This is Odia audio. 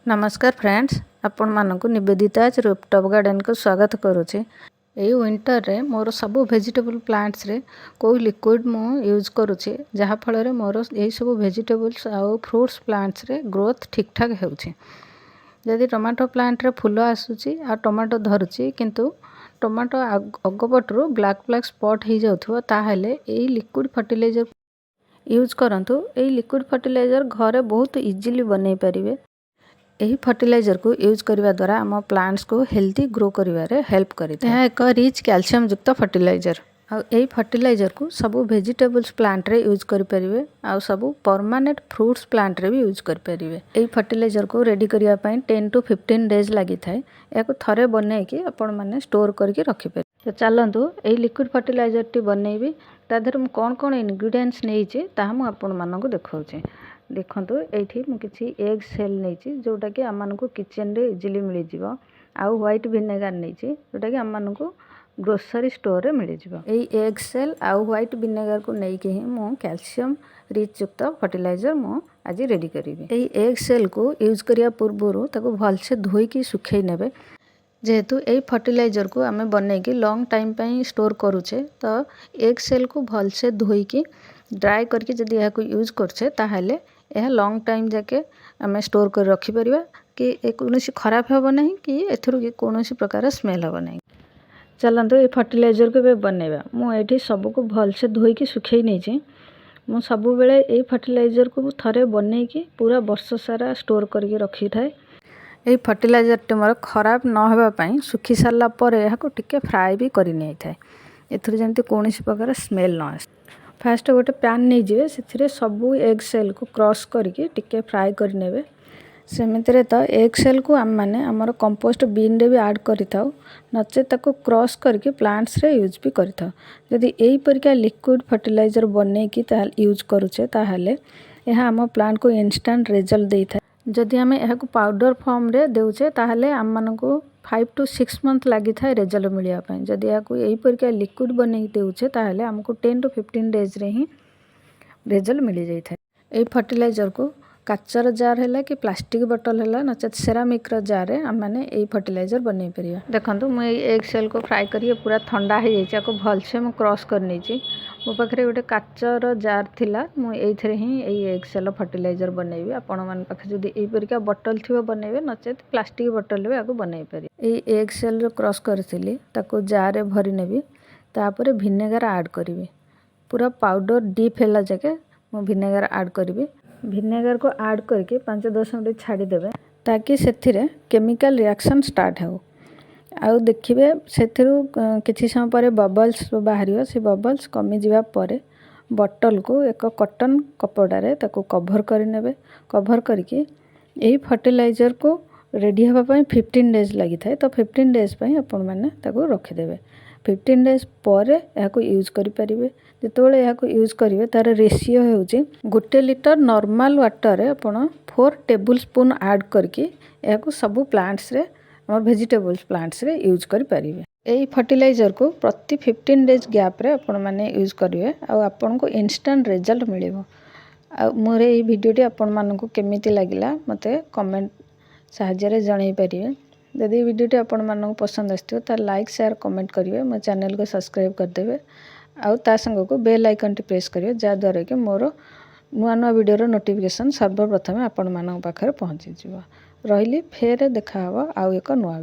ନମସ୍କାର ଫ୍ରେଣ୍ଡସ୍, ଆପଣମାନଙ୍କୁ ନିବେଦିତାଜ ରୁଫଟପ୍ ଗାର୍ଡ଼େନକୁ ସ୍ୱାଗତ କରୁଛି। ଏଇ ୱିଣ୍ଟରରେ ମୋର ସବୁ ଭେଜିଟେବୁଲ୍ ପ୍ଲାଣ୍ଟସରେ କେଉଁ ଲିକ୍ୱିଡ଼ ମୁଁ ୟୁଜ୍ କରୁଛି, ଯାହାଫଳରେ ମୋର ଏଇସବୁ ଭେଜିଟେବୁଲ୍ସ ଆଉ ଫ୍ରୁଟ୍ସ ପ୍ଲାଣ୍ଟସରେ ଗ୍ରୋଥ୍ ଠିକ୍ଠାକ୍ ହେଉଛି। ଯଦି ଟମାଟୋ ପ୍ଲାଣ୍ଟରେ ଫୁଲ ଆସୁଛି ଆଉ ଟମାଟୋ ଧରୁଛି, କିନ୍ତୁ ଟମାଟୋ ଅଗପଟରୁ ବ୍ଲାକ୍ ବ୍ଲାକ୍ ସ୍ପଟ୍ ହେଇଯାଉଥିବ, ତାହେଲେ ଏଇ ଲିକ୍ୱିଡ଼ ଫର୍ଟିଲାଇଜର୍ ୟୁଜ୍ କରନ୍ତୁ। ଏଇ ଲିକ୍ୱିଡ଼ ଫର୍ଟିଲାଇଜର୍ ଘରେ ବହୁତ ଇଜିଲି ବନେଇ ପାରିବେ। ଏହି ଫର୍ଟିଲାଇଜରକୁ ୟୁଜ୍ କରିବା ଦ୍ୱାରା ଆମ ପ୍ଲାଣ୍ଟସକୁ ହେଲ୍ଦି ଗ୍ରୋ କରିବାରେ ହେଲ୍ପ କରିଥାଏ। ଏହା ଏକ ରିଚ୍ କ୍ୟାଲସିୟମ ଯୁକ୍ତ ଫର୍ଟିଲାଇଜର ଆଉ ଏହି ଫର୍ଟିଲାଇଜରକୁ ସବୁ ଭେଜିଟେବୁଲ୍ସ ପ୍ଲାଣ୍ଟରେ ୟୁଜ୍ କରିପାରିବେ ଆଉ ସବୁ ପରମାନେଣ୍ଟ ଫ୍ରୁଟ୍ସ ପ୍ଲାଣ୍ଟରେ ବି ୟୁଜ୍ କରିପାରିବେ। ଏହି ଫର୍ଟିଲାଇଜରକୁ ରେଡ଼ି କରିବା ପାଇଁ 10 ଟୁ 15 ଡେଜ୍ ଲାଗିଥାଏ। ଏହାକୁ ଥରେ ବନେଇକି ଆପଣମାନେ ଷ୍ଟୋର୍ କରିକି ରଖିପାରିବେ। ତ ଚାଲନ୍ତୁ, ଏହି ଲିକ୍ୱିଡ଼ ଫର୍ଟିଲାଇଜରଟି ବନେଇବି। ତା ଦେହରେ ମୁଁ କ'ଣ କ'ଣ ଇନଗ୍ରିଡ଼ିଏଣ୍ଟସ୍ ନେଇଛି, ତାହା ମୁଁ ଆପଣମାନଙ୍କୁ ଦେଖାଉଛି। ଦେଖନ୍ତୁ, ଏଇଠି ମୁଁ କିଛି ଏଗ୍ ସେଲ୍ ନେଇଛି, ଯେଉଁଟାକି ଆମମାନଙ୍କୁ କିଚେନରେ ଇଜିଲି ମିଳିଯିବ। ଆଉ ହ୍ୱାଇଟ୍ ଭିନେଗାର ନେଇଛି, ଯେଉଁଟାକି ଆମମାନଙ୍କୁ ଗ୍ରୋସରୀ ଷ୍ଟୋରରେ ମିଳିଯିବ। ଏଇ ଏଗ୍ ସେଲ୍ ଆଉ ହ୍ୱାଇଟ୍ ଭିନେଗାରକୁ ନେଇକି ହିଁ ମୁଁ କ୍ୟାଲସିୟମ୍ ରିଚ୍ ଯୁକ୍ତ ଫର୍ଟିଲାଇଜର ମୁଁ ଆଜି ରେଡ଼ି କରିବି। ଏଇ ଏଗ୍ ସେଲ୍କୁ ୟୁଜ୍ କରିବା ପୂର୍ବରୁ ତାକୁ ଭଲସେ ଧୋଇକି ଶୁଖେଇ ନେବେ। ଯେହେତୁ ଏଇ ଫର୍ଟିଲାଇଜରକୁ ଆମେ ବନେଇକି ଲଙ୍ଗ୍ ଟାଇମ୍ ପାଇଁ ଷ୍ଟୋର୍ କରୁଛେ, ତ ଏଗ୍ ସେଲ୍କୁ ଭଲସେ ଧୋଇକି ଡ୍ରାଏ କରିକି ଯଦି ଏହାକୁ ୟୁଜ୍ କରୁଛେ, ତାହେଲେ ଏହା ଲଙ୍ଗ୍ ଟାଇମ୍ ଯାକେ ଆମେ ଷ୍ଟୋର୍ କରି ରଖିପାରିବା କି କୌଣସି ଖରାପ ହେବ ନାହିଁ କି ଏଥିରୁ କି କୌଣସି ପ୍ରକାର ସ୍ମେଲ୍ ହେବ ନାହିଁ। ଚାଲନ୍ତୁ, ଏ ଫର୍ଟିଲାଇଜରକୁ ଏବେ ବନେଇବା। ମୁଁ ଏଇଠି ସବୁକୁ ଭଲସେ ଧୋଇକି ଶୁଖେଇ ନେଇଛି। ମୁଁ ସବୁବେଳେ ଏଇ ଫର୍ଟିଲାଇଜରକୁ ଥରେ ବନେଇକି ପୁରା ବର୍ଷ ସାରା ଷ୍ଟୋର୍ କରିକି ରଖିଥାଏ। ଏଇ ଫର୍ଟିଲାଇଜରଟି ମୋର ଖରାପ ନ ହେବା ପାଇଁ ଶୁଖି ସାରିଲା ପରେ ଏହାକୁ ଟିକେ ଫ୍ରାଏ ବି କରି ନେଇଥାଏ, ଏଥିରୁ ଯେମିତି କୌଣସି ପ୍ରକାର ସ୍ମେଲ୍ ନ ଆସେ। ଫାଷ୍ଟ ଗୋଟେ ପ୍ୟାନ୍ ନେଇଯିବେ। ସେଥିରେ ସବୁ ଏଗ୍ ସେଲ୍କୁ କ୍ରସ୍ କରିକି ଟିକେ ଫ୍ରାଏ କରିନେବେ। ସେମିତିରେ ତ ଏଗ୍ ସେଲ୍କୁ ଆମେମାନେ ଆମର କମ୍ପୋଷ୍ଟ ବିନ୍ରେ ବି ଆଡ଼୍ କରିଥାଉ, ନଚେତ୍ ତାକୁ କ୍ରସ୍ କରିକି ପ୍ଲାଣ୍ଟସରେ ୟୁଜ୍ ବି କରିଥାଉ। ଯଦି ଏଇପରିକା ଲିକ୍ୱିଡ଼ ଫର୍ଟିଲାଇଜର ବନେଇକି ତାହେଲେ ୟୁଜ୍ କରୁଛେ, ତାହେଲେ ଏହା ଆମ ପ୍ଲାଣ୍ଟକୁ ଇନଷ୍ଟାଣ୍ଟ ରେଜଲ୍ଟ ଦେଇଥାଏ। ଯଦି ଆମେ ଏହାକୁ ପାଉଡ଼ର ଫର୍ମରେ ଦେଉଛେ, ତାହେଲେ ଆମମାନଙ୍କୁ 5 ଟୁ 6 ମନ୍ଥ ଲାଗିଥାଏ ରେଜଲ୍ଟ ମିଳିବା ପାଇଁ। ଯଦି ଏହାକୁ ଏଇପରିକା ଲିକ୍ୱିଡ଼ ବନେଇକି ଦେଉଛେ, ତାହେଲେ ଆମକୁ 10 ଟୁ 15 ଡେଜ୍ରେ ହିଁ ରେଜଲ୍ଟ ମିଳିଯାଇଥାଏ। ଏଇ ଫର୍ଟିଲାଇଜରକୁ କାଚର ଜାର୍ ହେଲା କି ପ୍ଲାଷ୍ଟିକ୍ ବଟଲ୍ ହେଲା, ନଚେତ୍ ସେରାମିକ୍ର ଜାର୍ରେ ଆମେମାନେ ଏଇ ଫର୍ଟିଲାଇଜର ବନେଇ ପାରିବା। ଦେଖନ୍ତୁ, ମୁଁ ଏଇ ଏଗ୍ ସେଲ୍କୁ ଫ୍ରାଏ କରିକି ପୁରା ଥଣ୍ଡା ହେଇଯାଇଛି। ଆକୁ ଭଲସେ ମୁଁ କ୍ରସ୍ କରିନେଇଛି। ମୋ ପାଖରେ ଗୋଟେ କାଚର ଜାର୍ ଥିଲା, ମୁଁ ଏଇଥିରେ ହିଁ ଏଇ ଏଗ୍ ସେଲ୍ ଫର୍ଟିଲାଇଜର ବନେଇବି। ଆପଣମାନଙ୍କ ପାଖରେ ଯଦି ଏଇପରିକା ବଟଲ୍ ଥିବ, ବନେଇବେ, ନଚେତ୍ ପ୍ଲାଷ୍ଟିକ୍ ବଟଲ୍ରେ ବି ଆକୁ ବନେଇ ପାରିବେ। ଏଇ ଏଗ୍ ସେଲ୍ ଯେଉଁ କ୍ରସ୍ କରିଥିଲି, ତାକୁ ଜାର୍ରେ ଭରି ନେବି। ତାପରେ ଭିନେଗାର ଆଡ଼୍ କରିବି। ପୁରା ପାଉଡ଼ର ଡିପ୍ ହେଲା ଯାକେ ମୁଁ ଭିନେଗାର ଆଡ଼୍ କରିବି। ଭିନେଗାରକୁ ଆଡ଼୍ କରିକି 5-10 ମିନିଟ୍ ଛାଡ଼ିଦେବେ, ତାକି ସେଥିରେ କେମିକାଲ ରିଆକ୍ସନ୍ ଷ୍ଟାର୍ଟ ହେଉ। ଆଉ ଦେଖିବେ, ସେଥିରୁ କିଛି ସମୟ ପରେ ବବଲ୍ସ ବାହାରିବ। ସେ ବବଲ୍ସ କମିଯିବା ପରେ ବଟଲକୁ ଏକ କଟନ୍ କପଡ଼ାରେ ତାକୁ କଭର୍ କରିନେବେ। କଭର୍ କରିକି ଏହି ଫର୍ଟିଲାଇଜରକୁ ରେଡ଼ି ହେବା ପାଇଁ 15 ଡେଜ୍ ଲାଗିଥାଏ, ତ 15 ଡେଜ୍ ପାଇଁ ଆପଣମାନେ ତାକୁ ରଖିଦେବେ। 15 ଡେଜ୍ ପରେ ଏହାକୁ ୟୁଜ୍ କରିପାରିବେ। ଯେତେବେଳେ ଏହାକୁ ୟୁଜ୍ କରିବେ, ତା'ର ରେସିଓ ହେଉଛି 1 ଲିଟର ନର୍ମାଲ୍ ୱାଟରରେ ଆପଣ 4 ଟେବୁଲ୍ ସ୍ପୁନ୍ ଆଡ଼୍ କରିକି ଏହାକୁ ସବୁ ପ୍ଲାଣ୍ଟସରେ, ଆମ ଭେଜିଟେବୁଲ୍ସ ପ୍ଲାଣ୍ଟସରେ ୟୁଜ୍ କରିପାରିବେ। ଏଇ ଫର୍ଟିଲାଇଜରକୁ ପ୍ରତି 15 ଡେଜ୍ ଗ୍ୟାପ୍ରେ ଆପଣମାନେ ୟୁଜ୍ କରିବେ ଆଉ ଆପଣଙ୍କୁ ଇନଷ୍ଟାଣ୍ଟ ରେଜଲ୍ଟ ମିଳିବ। ଆଉ ମୋର ଏଇ ଭିଡ଼ିଓଟି ଆପଣମାନଙ୍କୁ କେମିତି ଲାଗିଲା, ମୋତେ କମେଣ୍ଟ ସାହାଯ୍ୟରେ ଜଣାଇ ପାରିବେ। ଯଦି ଏଇ ଭିଡ଼ିଓଟି ଆପଣମାନଙ୍କୁ ପସନ୍ଦ ଆସିଥିବ, ତାହେଲେ ଲାଇକ୍, ସେୟାର, କମେଣ୍ଟ କରିବେ। ମୋ ଚ୍ୟାନେଲକୁ ସବସ୍କ୍ରାଇବ୍ କରିଦେବେ ଆଉ ତା ସାଙ୍ଗକୁ ବେଲ୍ ଆଇକନ୍ଟି ପ୍ରେସ୍ କରିବେ, ଯାହାଦ୍ୱାରା କି ମୋର ନୂଆ ନୂଆ ଭିଡ଼ିଓର ନୋଟିଫିକେସନ୍ ସର୍ବପ୍ରଥମେ ଆପଣମାନଙ୍କ ପାଖରେ ପହଞ୍ଚିଯିବ। ରହିଲି, ଫେର ଦେଖାହେବ ଆଉ ଏକ ନୂଆ